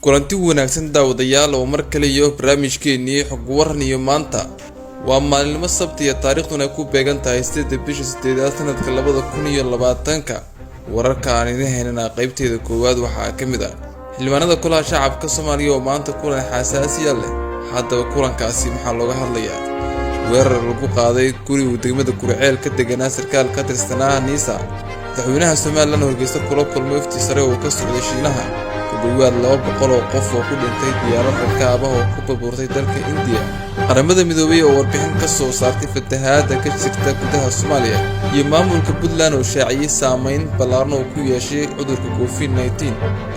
Kulanti wanaagsan, daawadayaal, oo mar kale iyo barnaamijkeenii xog waran. Iyo maanta waa maalinimo Sabtiya, taariikhduna ay ku beegan tahay 8-da bisha 8aad sanadka 2020-ka. Wararka aan idin haynana qeybteeda koowaad waxaa ka mid ah xildhibaanada Golaha Shacabka Soomaaliya oo maanta kulan xasaasiya leh. Haddaba kulankaasi maxaa looga hadlayaa? Weerar lagu qaaday guri uu degmada Guriceel ka deganaa sarkaal ka tirsanaa NISA. Madaxweynaha Somaliland Hargeysa kula kulmay wafdi sare oo ka socday Shiinaha. Ku dhowaad 200 oo qof oo ku dhintay diyaarad rakaab ah oo ku burburtay dalka Indiya. Qaramada Midoobay oo warbixin ka soo saartay fatahaada ka jirta gudaha Soomaaliya. Iyo maamulka Puntland oo shaaciyey saameyn ballaaran oo ku yeeshay cudurka COVID-19.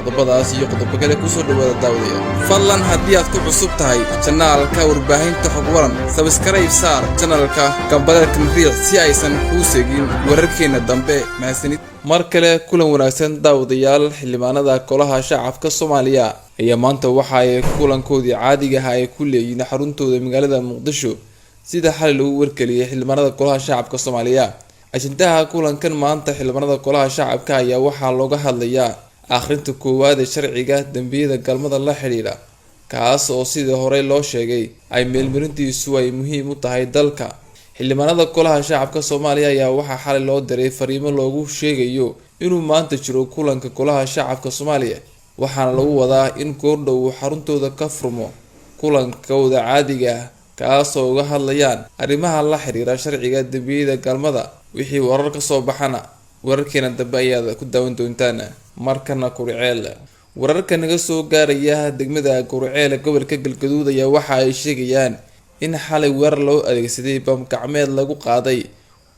Qodobadaas iyo qodobo kale kusoo dhawaada, daawadayaal. Fadlan haddii aad ku cusub tahay channelka warbaahinta Xog Waran, subscribe saar channelka, gambaleelkan riix si aysan kuu segin wararkeena dambe. Mahadsanid. Mar kale kulan wanaagsan, daawadayaal. Xildhibaanada Golaha Shacabka Soomaaliya ayaa maanta waxa ay kulankoodii caadiga ah ay ku leeyihiin xaruntooda magaalada Muqdisho, sida xalay lagu wargeliyay xildhibaanada Golaha Shacabka Soomaaliya. Ajendaha kulankan maanta xildhibaanada Golaha Shacabka ayaa waxaa looga hadlayaa akhrinta koowaad ee sharciga dembiyada galmada la xidhiidha, kaas oo sidii horey loo sheegay ay meelmarintiisu ay muhiim u tahay dalka. Xildhibaanada Golaha Shacabka Soomaaliya ayaa waxaa xalay loo diray fariimo loogu sheegayo inuu maanta jiro kulanka Golaha Shacabka Soomaaliya, waxaana lagu wadaa in goordhow uu xaruntooda ka furmo kulankooda caadiga ah, kaasoo uga hadlayaan arrimaha la xiriira sharciga dembiyada galmada. Wixii warar kasoo baxana wararkeena dambe ayaad ku daawan doontaan. Markana Guriceel. Wararka naga soo gaaraya degmada Guriceel ee gobolka Galgaduud ayaa waxa ay sheegayaan in xalay weerar loo adeegsaday bam gacmeed lagu qaaday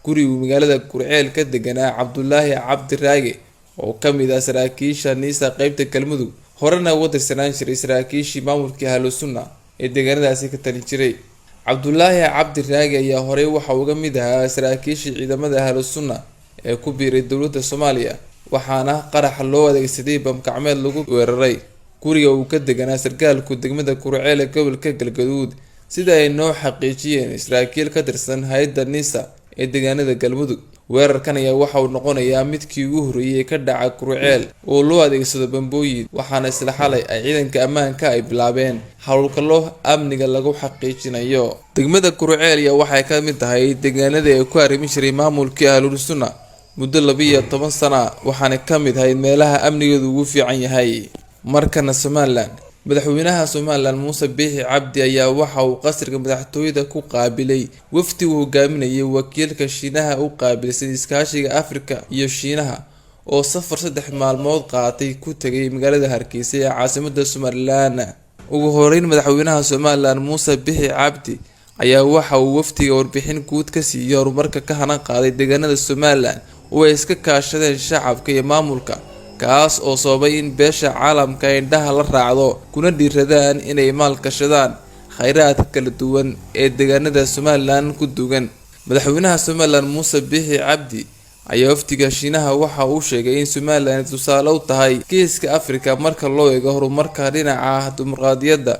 gurigu magaalada Guriceel ka deganaa Cabdulaahi Cabdi Raage, oo ka mid ah saraakiisha NISA qeybta Galmudug, horena uga tirsanaan jiray saraakiishii maamulkii Ahlu Sunna ee deegaanadaasi ka talin jiray. Cabdulaahi Cabdi Raage ayaa horey waxa uga mid ahaa saraakiishii ciidamada Ahlu Sunna ee ku biiray dowladda Soomaaliya, waxaana qaraxa loo adeegsaday bam gacmeed lagu weeraray guriga uu ka deganaa sarkaalku degmada Guriceel ee gobolka Galgaduud, sida ay noo xaqiijiyeen saraakiil ka tirsan hay'adda NISA ee deegaanada Galmudug. Weerarkan ayaa waxa uu noqonayaa midkii ugu horreeyay ee ka dhaca Guriceel oo loo adeegsado bambooyin, waxaana isla xalay ay ciidanka ammaanka ay bilaabeen howlgallo amniga lagu xaqiijinayo. Degmada Guriceel ayaa waxay ka mid tahay deegaanadii ay ku arrimin jiray maamulkii Ahlul Sunna muddo 12 sana, waxaana ka mid ahayd meelaha amnigeedu ugu fiican yahay. Markana Somaliland. Madaxweynaha Somaliland Muuse Biixi Cabdi ayaa waxa uu qasriga madaxtooyada ku qaabilay wafdi uu hogaaminayay wakiilka Shiinaha u qaabilsan iskaashiga Afrika iyo Shiinaha, oo safar 3 maalmood qaatay ku tegay magaalada Hargeysa ee caasimada Somaliland. Ugu horeyn, madaxweynaha Somaliland Muuse Biixi Cabdi ayaa waxa uu wafdiga warbixin guud ka siiyey horumarka ka hanan qaaday deegaanada Somaliland oo ay iska kaashadeen shacabka iyo maamulka, kaas oo sababay in beesha caalamka indhaha la raacdo kuna dhiiradaan inay maalgashadaan kheyraadka kala duwan ee deegaanada Somaliland ku dugan. Madaxweynaha Somaliland Muuse Biixi Cabdi ayaa wafdiga Shiinaha waxa uu sheegay in Somaliland tusaale u tahay Geeska Afrika marka loo eego horumarka dhinaca dimuqraadiyadda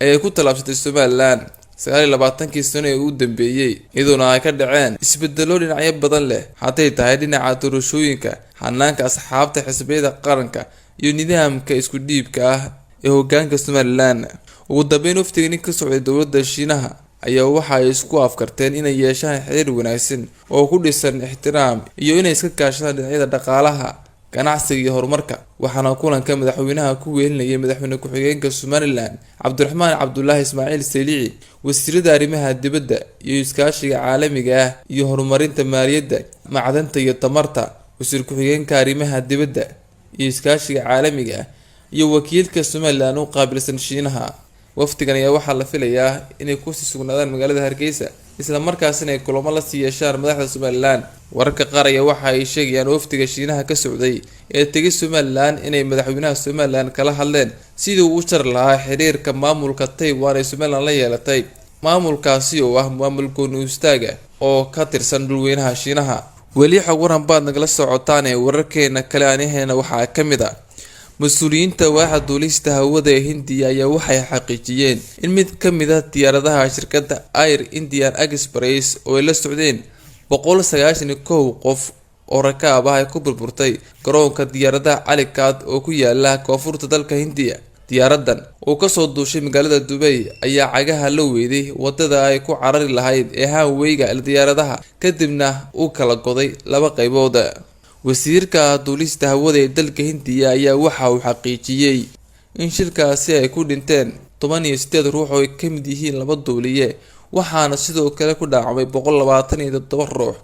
ee ay ku tallaabsatay Somaliland 29-kii sano ee u dambeeyey, iyadoona ay ka dhaceen isbedelo dhinacyo badan leh, hadday tahay dhinaca doorashooyinka, hanaanka asxaabta xisbiyada qaranka iyo nidaamka isku dhiibka ah ee hogaanka Somaliland. Ugu dambeyn, wafdiga nin ka socday dowladda Shiinaha ayaa waxa ay isku afkarteen inay yeeshaan xiriir wanaagsan oo ku dhisan ixtiraam iyo inay iska kaashadaan dhinacyada dhaqaalaha, ganacsiga iyo horumarka. Waxaana kulanka madaxweynaha ku wehelinayay madaxweyne ku-xigeenka Somaliland Cabdiraxmaan Cabdulaahi Ismaaciil Saylici, wasiirada arrimaha dibadda iyo iskaashiga caalamiga ah iyo horumarinta maaliyadda, macdanta iyo tamarta, wasiir ku-xigeenka arrimaha dibadda iyo iskaashiga caalamiga ah iyo wakiilka Somaliland u qaabilsan Shiinaha. Wafdigan ayaa waxaa la filayaa inay kusii sugnaadaan magaalada Hargeysa, isla markaasina ay kulamo lasii yeeshaan madaxda Somaliland. Wararka qaar ayaa waxa ay sheegayaan wafdiga Shiinaha ka socday ee tegay Somaliland inay madaxweynaha Somaliland kala hadleen sidii uu u jari lahaa xiriirka maamulka Taiwan ee Somaliland la yeelatay, maamulkaasi oo ah maamul gooni istaaga oo ka tirsan dhulweynaha Shiinaha. Weli Xog Waran baad nagala socotaan ee wararkeena kale anihena waxaa ka mid ah mas-uuliyiinta waaxa duulista hawada ee Hindiya ayaa waxay xaqiijiyeen in mid ka mid ah diyaaradaha shirkadda Air Indian Express oo ay la socdeen 191 qof oo rakaab ah ay ku burburtay garoonka diyaaradaha Calicut oo ku yaala koonfurta dalka Hindiya. Diyaaraddan oo kasoo duushay magaalada Dubay ayaa cagaha la weyday wadada ay ku carari lahayd ee runway-ga diyaaradaha, kadibna uu kala goday laba qaybood. Wasiirka duulista hawada ee dalka Hindiya ayaa waxa uu xaqiijiyey in shilkaasi ay ku dhinteen 18 ruux oo ay ka mid yihiin laba duuliye, waxaana sidoo kale ku dhaawacmay 127 ruux.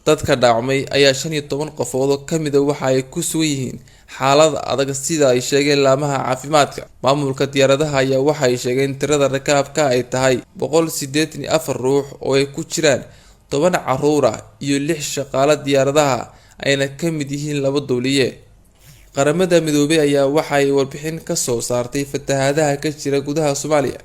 Dadka dhaawacmay ayaa 15 qofood oo kamida waxa ay ku sugan yihiin xaalad adag, sida ay sheegeen laamaha caafimaadka. Maamulka diyaaradaha ayaa waxa ay sheegeen in tirada rakaabka ay tahay 184 ruux, oo ay ku jiraan 10 caruur ah iyo lix shaqaale diyaaradaha, ayna ka mid yihiin laba duuliye. Qaramada Midoobay ayaa waxa ay warbixin kasoo saartay fatahaadaha ka jira gudaha Soomaaliya.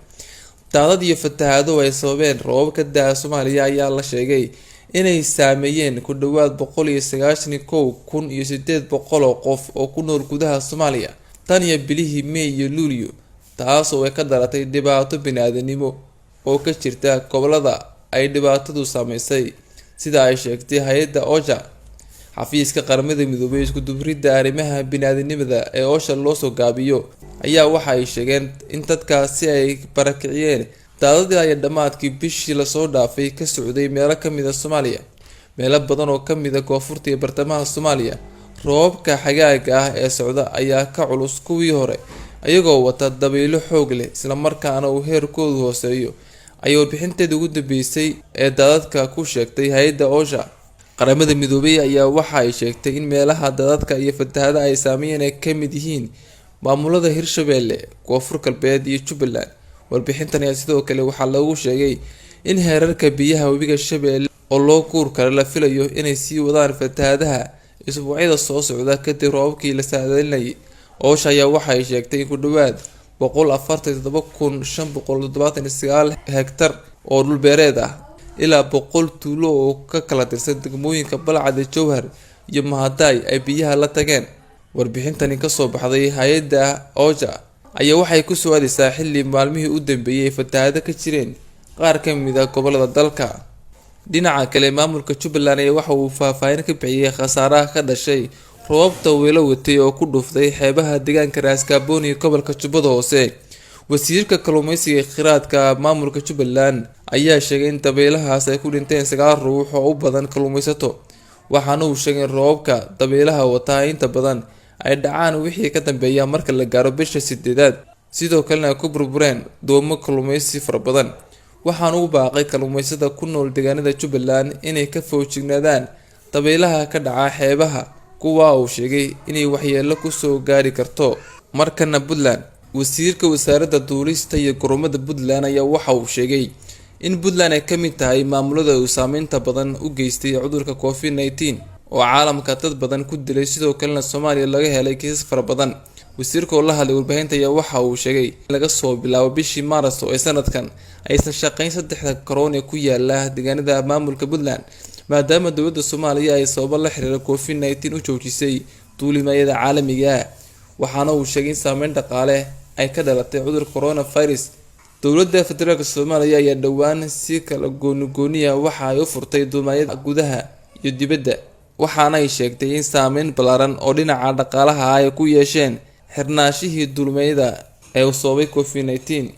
Daadad iyo fatahaado ay sababeen roobab ka da'a Soomaaliya ayaa la sheegay inay saameeyeen ku dhawaad 191,800 oo qof oo ku nool gudaha Soomaaliya tan iyo bilihii May iyo Luulyo, taas oo ay ka dhalatay dhibaato bini-aadanimo oo ka jirta gobolada ay dhibaatadu saameysay, sida ay sheegtay hay-adda OCHA. Xafiiska Qaramada Midoobay isku-dubaridda arrimaha bini-aadanimada ee OCHA loo soo gaabiyo ayaa waxa ay sheegeen in dadkaasi ay barakiciyeen daadadii ay dhammaadkii bishii lasoo dhaafay ka socday meelo kamid ah Soomaaliya. Meelo badan oo kamid ah koonfurta iyo bartamaha Soomaaliya, roobabka xagaaga ah ee socda ayaa ka culus kuwii hore, iyagoo wata dabaylo xoog leh islamarkaana uu heerkoodu hooseeyo, ayay warbixinteeda ugu dambeysay ee daadadka ku sheegtay hay-adda OCHA. Qaramada Midoobay ayaa waxa ay sheegtay in meelaha daadadka iyo fatahada ay saameeyeen ay ka mid yihiin maamulada Hirshabeelle, Koonfur Galbeed iyo Jubbaland. Warbixintan ayaa sidoo kale waxaa lagu sheegay in heerarka biyaha webiga Shabeelle oo loo guur kale la filayo inay sii wadaan fatahaadaha isbuucyada soo socda kadib roobabkii la saadaalinayay. OCHA ayaa waxa ay sheegtay in ku dhawaad 147,579 hektar oo dhul beereed ah ilaa 100 tuulo oo ka kala tirsan degmooyinka Balcad, Jowhar iyo Mahadaay ay biyaha la tageen. Warbixintani kasoo baxday hay-adda OCHA ayaa waxay kusoo aadeysaa xilli maalmihii u dambeeyay ay fatahaado ka jireen qaar ka mid ah gobolada dalka. Dhinaca kale, maamulka Jubbaland ayaa waxa uu faahfaahin ka bixiyey khasaaraha ka dhashay roobabta weelo watay oo ku dhuftay xeebaha deegaanka Raaskaaboni ee gobolka Jubbada Hoose. Wasiirka kalluumeysiga ee kheyraadka maamulka Jubbaland ayaa sheegay in dabeylahaas ay ku dhinteen sagaal ruux oo u badan kalluumeysato, waxaana uu sheegay in roobabka dabeylaha wataa inta badan ay dhacaan wixii ka dambeeya marka la gaaro bisha sideedaad, sidoo kalena ay ku burbureen doomo kalluumeysi fara badan. Waxaana u baaqay kalluumeysatada ku nool deegaanada Jubbaland inay ka feejignaadaan dabeylaha ka dhaca xeebaha, kuwa uu sheegay inay waxyeelo kusoo gaari karto. Markana Puntland, wasiirka wasaaradda duulista iyo garoomada Puntland ayaa waxa uu sheegay in Puntland ay ka mid tahay maamulada uu saameynta badan u geystay cudurka COVID-19 oo caalamka dad badan ku dilay, sidoo kalena Soomaaliya laga helay kiisas fara badan. Wasiirka oo la hadlay warbaahinta ayaa waxa uu sheegay in laga soo bilaabo bishii Maarso ee sanadkan aysan shaqeyn saddexda garoon ee ku yaala deegaanada maamulka Puntland, maadaama dowladda Soomaaliya ay sababo la xiriira COVID-19 u joojisay duulimadyada caalamiga ah. Waxaana uu sheegay in saameyn dhaqaale ay ka dhalatay cudurka coronavirus. Dowladda federaalka Soomaaliya ayaa dhowaan si kala gooni-gooniya waxa ay u furtay duulimadyada gudaha iyo dibadda, waxaana ay sheegtay in saameyn ballaaran oo dhinaca dhaqaalaha ay ku yeesheen xirnaashihii duulimadyada ee uu sababay COVID-19.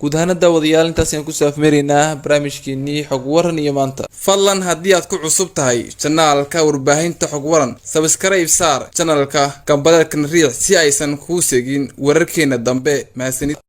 Guud ahaana daawadayaal, intaas ayaan kusoo afmeeraynaa barnaamijkeenii Xog Waran iyo maanta. Fadlan haddii aad ku cusub tahay channel-ka warbaahinta Xog Waran, subscribe saar channel-ka, gambaleelkan riix si aysan kuu segin wararkeena dambe. Mahadsanid.